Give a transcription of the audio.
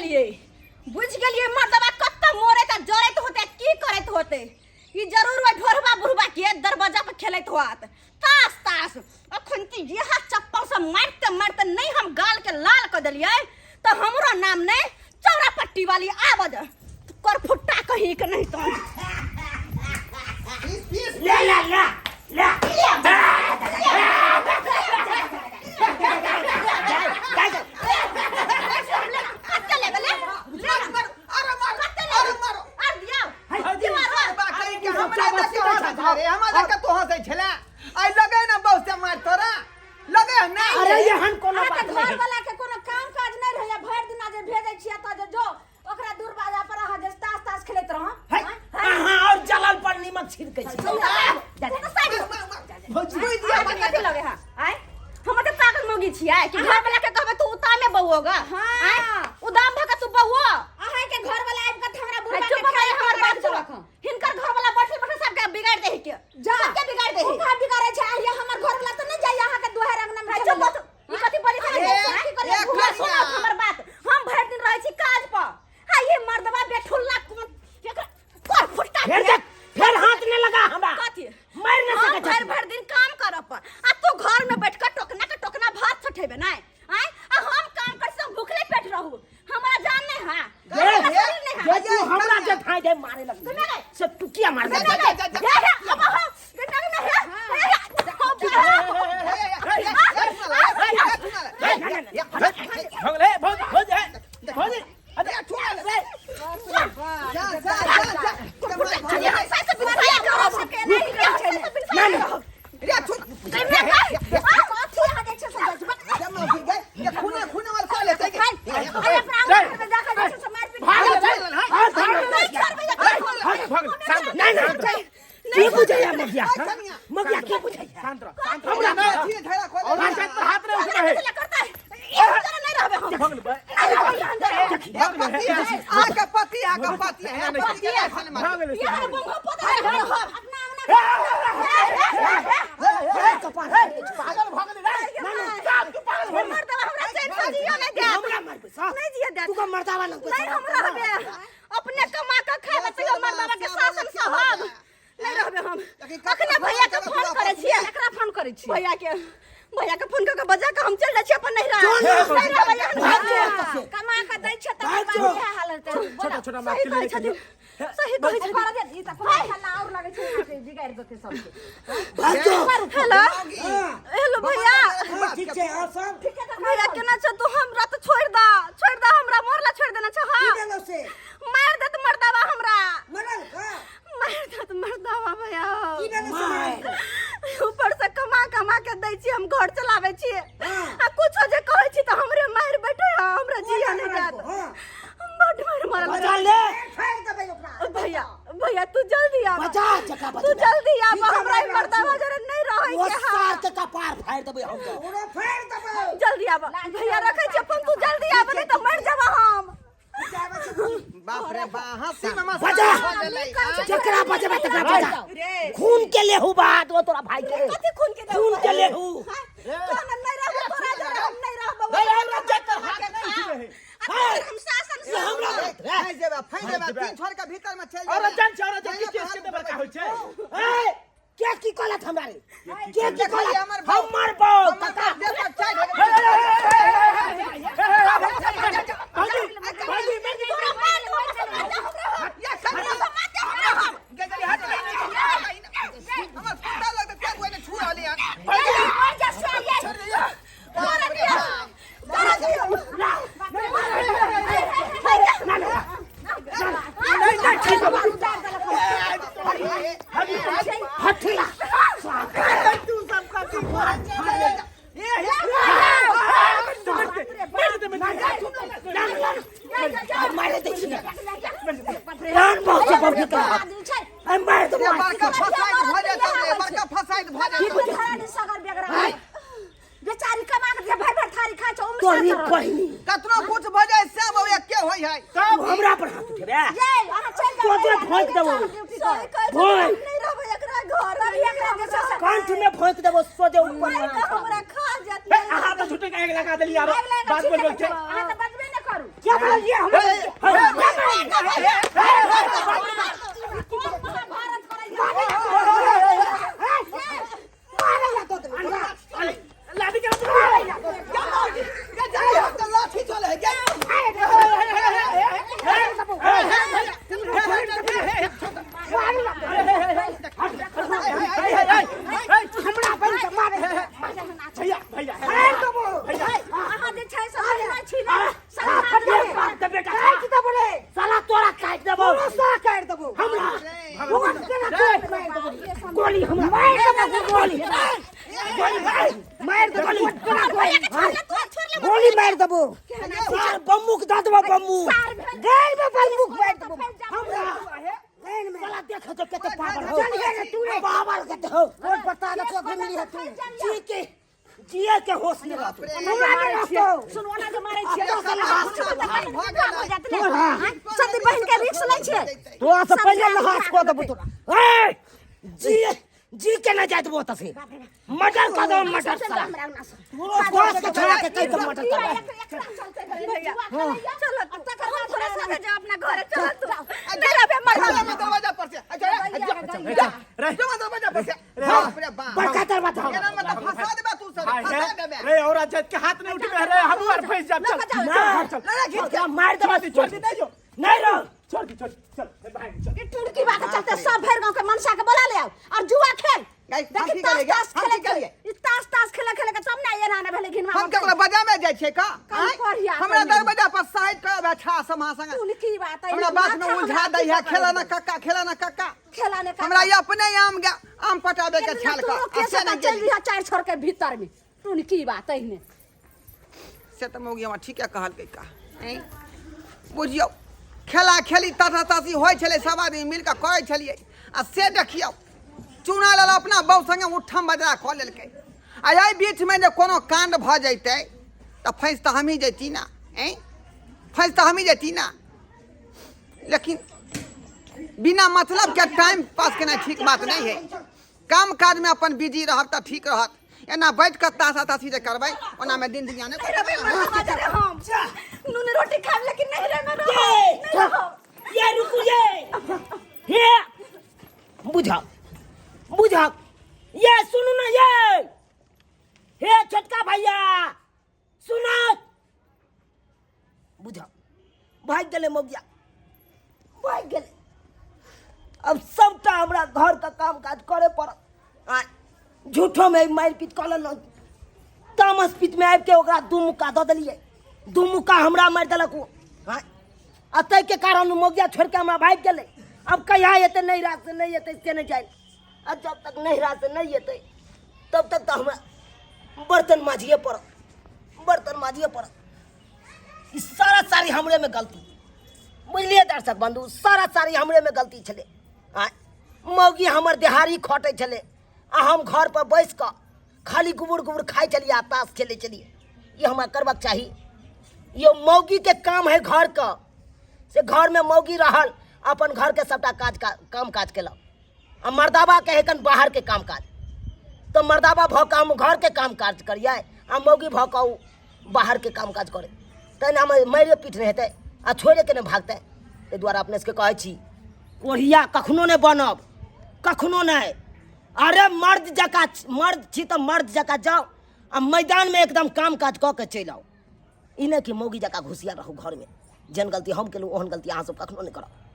गेलियै, बुझि गेलियै मर्दबा कत्ते मरैत आ जरैत होतै, की करैत होतै। ई जरूर ओहि ढोरबा बुढ़बा के दरवाजा पर खेलैत होत तास तास। अखन तऽ इएह चप्पल से मारिते मारिते नहि हम गाल के लाल कऽ देलियै तऽ हमरो नाम नहि चौरा पट्टी वाली। आब दे करफुट्टा कहीं के नहीं तो। पीस पीस। ले ले ले ले। कत्ते लेबै? ले ले। अरे मारो, कत्ते अरे लेबै? मारो। आर दियौ। अरे बा कहीं के हमरा देख के हंसै छले रे, हमरा देख के तू हंसै छले। आइ लगे ना बहुत से मार तोरा लगे ना। अरे एहन कोनो अहाँके बात घर नहीं। वाला के कोनो काम काज नहीं रहैया, भरि दिना जे भेजै छियै तऽ जे जो ओकरा दूर बाजा पर अहाँ जे ताश ताश खेलैत रहौ। है, अहाँ और जलल पर नीमक छिड़कै छी। तू तऽ साइड हो। भौजी। बुझि दिया। अहाँके कथी लगे है? आँय, हम तऽ पागल मौगी छियै कि घर वाला के कहबै तू उतामे बौओगा? हाँ। आँय, उदाम भऽ के तू बौओ। अहाँके घर वाला आबि कऽ हमरा है, बुढ़बा चुप के भऽ खाय जा, हमर बात सुनो। रखो। हिनकर घर वाला बैठल बैठल सबके बिगाड़ देही के। जा। सबके बिगाड़ देही। ओ कहाँ बिगाड़ै छै? आइया हमर घर वाला तऽ नहि जाइया अहाँके दुआरि अंगना में है, खेलै चुप लए। भऽ तू। ई कथी बोलै छै? ए, की करियै? ए, घुमा कनिया। सुनो हमर बात। हम भरि दिन रहै छी काज पर। हा, ये मर्दवा बेठुल्ला कोन एकरा कोर फुट्टा फेर के। देख, फेर हाथ ने लगा हमरा। कथी? मार न हम सकै भरि छै। भरि दिन काम करब पर आ तू घर में बैठ के टोकना के टोकना भात छठेबे नहीं? आँय, आ हम काम कर से भूखले पेट रहू, हमरा जान नहीं है, हमरा शरीर नहीं है। जे तू हमरा जे ठाई दे मारे लग सुने रे। से तू किया मार जा, लग? जा, जा, जा। हे, हे, अब हम बेटा नहीं है। हे, हे, भऽ गेलै, भौजी, भौजी, हे, भौजी। खाली हम सास से बिनसाया करब। हम सास से बिनसाया करब। कथी अहाँ जे छै से अरे अपना अंगना में जाके जे छै से मारि पीट भाग गेलै। नहीं छोड़बै एकरा। भऽ गेलै, शांत रह। नहीं नहीं, की बुझैया मगिया? मगिया की बुझैया? शांत रह, शांत रह। हमरा नहि पंचायत पर हाथ नहि उठबै है। कथी करता है? एक जरा नहीं रहबे हम। भऽ गेलै, नहीं रहबे हम जरा। भऽ गेलै। ये हमरा बंगो पता नहीं रहब। अपना अंगना पागल भऽ गेलै रे। साफ तू पागल भऽ गेलै। मर्दवा हमरा चैन से जियो नहीं देत। हमरा मारबै सा? नहीं जियो देत। तू का मर्दावा लग? नहीं, हम रहबे अपने कमा के खाबे तैयो मर्दवा के शासन सहब नहीं रहबे हम। अखने भैया के फोन करे छियै। केकरा फोन करै छी? भैया के, भैया के फोन कर के बजा के हम चल जाइ छियै अपन नैहरा। चल ना। नहीं रहबै एहन भाग घर। जो एतऽ से। कमा कऽ दै छै तकर भाग बाद जो। इएह हालत है। छोटा छोटा माफ सही के कहै लिए। छथिन, सही कहै छथिन। करऽ दे, ई तऽ कोनो हल्ला और लगै छै अहाँके बिगाड़ि देतै सबके। भाग जो। हेलो। हेलो भैया। हाँ, ठीक छै। और सब? भैया, केना छ तू? हमरा तऽ छोड़ि दा, छोड़ि दा हमरा, मरला छोड़ि देना छ। की हाँ। भेलौ से? मारि देत मर्दावा हमरा। मरल का? मारि देत मर्दावा भैया। की भेलौ से मरल? ऊपर से कमा कमा के दै छी, हम घर चलाबै छी। हाँ। आ कुछो जे कहै छी तऽ हमरे मारि बैठे है, हमरा जिया नहीं मारल जात। को? हाँ। बड मारि मारल। बचा ले, फेंक देबै ओकरा। भैया, भैया, तू जल्दी आब। बचा जका, बचा। तू जल्दी आब। ठीक छै, हमरा ई मारि रहल मर्दावा छी। जरे नहीं रहै ओ के। सार हाँ। के कपार फाड़ि देबै हम तऽ। ओकरा फाड़ि देबै। जल्दी आब भैया, रखै छी फोन। तू जल्दी आब, नहीं तऽ मर जेब हम। बाप रे बा, हंसी में मस्का बजा। भऽ गेलै। जकरा बजेबै तकरा बजा। खून के लेहू बात वो तोरा भाई के। कथी खून के देबो? खून के लेहू। तोहन नहीं रहबो, तोरा जरे हम नहीं रहबो। रे, हमरा जेकर हाथ नहि उठबै है। आ तोहर हम शासन ये हमरा सहब। रे। फैं जेबा, फैं जेबा, तीन छोड़ के भीतर में चल और जान छै, और जान की केस के बड़का होइ छै। ए, के की कहलत हमरा रे? के की देखलियै कहलत? हमर बाप। हमर बाप काका। भौजी, भौजी, तोरा मार देबो, हमरा से मार दे हमरा। हमरा से मार दे हमरा। मर जा साले। तोरा दिया, तोरा दिया। नहीं नहीं, ठीक है। हठिया। मारे दै छी प्राण बहुत से बहुत निकल। अरे मार दे। बड़का फसाद भऽ जेतौ रे, बड़का फसाद भऽ जेतौ। बेचारी कमा के भर भर थारी खा छौ। तोरी बहिनी। कतनो कुछ भऽ जाय सब एके होइ है। तू हमरा पर हाथ उठेबे? ये अहाँ चलि जाउ। सोझे भोंक देबो। ड्यूटी कर। सही कहै छथिन, भोंक। हम नहीं रहबै एकरा घर में। एकरा जे छै से कंठ में भोंक देबो सोझे ऊपर। मारि कऽ हमरा खा जात। हे, अहाँ तऽ झूठे के आगि लगा देलियै आरो आगि लगा बात बोल बोल के। अहाँ तऽ बजबे नहि करू। क्या मारलिए हमरा? महाभारत करै मारे या तो लादी के लाठी चले है हमरा बन के मारे। भैया भैया अहाँ जे छै से नहि छी ने। बाप के बेटा काट देबो रे साला, तोरा काट देबो, साला काट देबो हमरा। ओकर केना काट मार देबो गोली, हमरा मार देबो गोली, गोली मार मार देबो गोली, गोली मार देबो सार बम्बू के दऽ देबो, बम्बू गैर में बम्बू मार देबो हमरा साला। देख तो कते पागल हो, चल गे तू रे पागल कते हो, रोड बता दे तो मिली है तू जी के जिए के होश नहीं रहतो, हमरा नहीं रहतो। सुनू ना जे मारै छियै। तोरा सती बहिन के रिक्स लै छियै। तोरा से पहिले लहास कऽ देबो तोरा। ए जी जी के नहीं जाय देबो तसे, मर्डर कऽ देबो, मर्डर साला। बस के छोड़ा के कहि के मर्डर कर चलो तू, तकर बाद थोड़ा सा जाओ अपना घरे, चलो तू नहीं रहबे मर। दरवाजा पर से अच्छा दरवाजा पर से, बाप रे बाप, बड़का दरवाजा। केना मतलब फंसा देबे तू सब, फंसा देबे रे। और अजय के हाथ नहीं उठबे रे, हम आर फंस जाब। चल चल चल, ना मार देबो। छोड़ दी, छोड़ दी, नहीं जो नहीं रहो, छोड़ दी, छोड़, चल भाई चल। ई टुड़की बा के चलते सब भरि गांव के मनसा के बोला ले आओ और जुआ खेल। गाइस, हम देखी की ताश करियै? ताश हम खेले की करियै? ई ताश ताश खेले खेले के तब ना एना ने भेलै घिनवा। हम केकरो बजा में जाइ छियै का? कहीं पढ़िया, हमरा कहीं। दरवाजा पर साइड कर अच्छा समा संग टुनकी बात है, हमरा बात में माथा उलझा हमरा दै है। की खेला ना कक्का, खेला ना कक्का, खेला ने हमरा ई अपने आम गे आम पटाबे के छाल का के आ से सटा नहि चल गेली। दिहा चारि छोर के भीतर में टुनकी बात एहने। से तऽ मौगी हमरा ठीके कहलकै का। ऐं, बुझियौ खेला खेली तथा तासी होइ छलै, सब आदमी मिल कऽ करै छलियै आ से देखियौ चुना लेल अपना बहू संगे उठम बजरा कऽ लेलकै। आ एहि बीचमे जे कोनो काण्ड भऽ जैतै तऽ फँसि तऽ हमही जैती ने। ऐं, फँसि तऽ हमही जैती ने। लेकिन बिना मतलब के टाइम पास केनाइ ठीक बात नहि है। काम काजमे अपन बिजी रहब तऽ ठीक रहत। एना बैठ कऽ तासा तासी जे करबै ओनामे दिन दुनिया नहि रहबै मरदबा जरे, हम नून रोटी खाब लेकिन नहीं रहे में रहब, नहीं रहब। ये रुकू, ये हे बुझा बुझा, ये सुनू ना, ये हे छोटका भैया सुनो, बुझा भागि गेलै मौगिया, भागि गेलै। अब सबटा हमरा घर के काम काज करे पड़त। आ झूठोमे मारि पीट कऽ लेलहुँ, तामस पीट में आबि के ओकरा दू मुक्का दऽ देलियै, दू मुक्का हमरा मारि देलक ओ। आँय, आ ताहिके कारण मौगिया छोड़ि के हमरा भागि गेलै। अब कहिया एतै नैहरा से, नहि एतै से नहि जानि। आ जब तक नैहरा से नहि एतै तब तक तऽ हमरा बर्तन माजिए पड़त, बर्तन माजिए पड़त। ई सारा सारी हमरे में गलती, बुझलियै दर्शक बंधु? सारा सारी हमरे में गलती छलै। आँय, मौगी हमर देहारी खटै छलै आ हम घर पर बैस कऽ खाली गुबुर गुबुर खाइ छलियै आ ताश खेलै छलियै। ई हमरा करबाक चाही। यो मौगी के काम है घर के, से घर में मौगी रहल अपन घर के सबटा काज का, काम काज केलक आ मर्दाबा के है कन बाहर के काम काज। तऽ मर्दाबा भऽ कऽ हम घर के काम काज करियै आ मौगी भऽ कऽ ओ बाहर के काम काज करे, तहिना मारियो पीट नहि हेतै आ छोड़े के नहि भागतै। ताहि दुआरे अपने सबके कहै छी, कोढ़िया कखनो नहि बनब, कखनो नहि। अरे मर्द जकाँ, मर्द छी तऽ मर्द जकाँ जाउ आ मैदानमे एकदम काम काज कऽ के चलि आउ। ई नहि कि मौगी जकाँ घुसिया रहू घरमे। जेहन गलती हम केलहुँ ओहन गलती अहाँ सब कखनो नहि करब।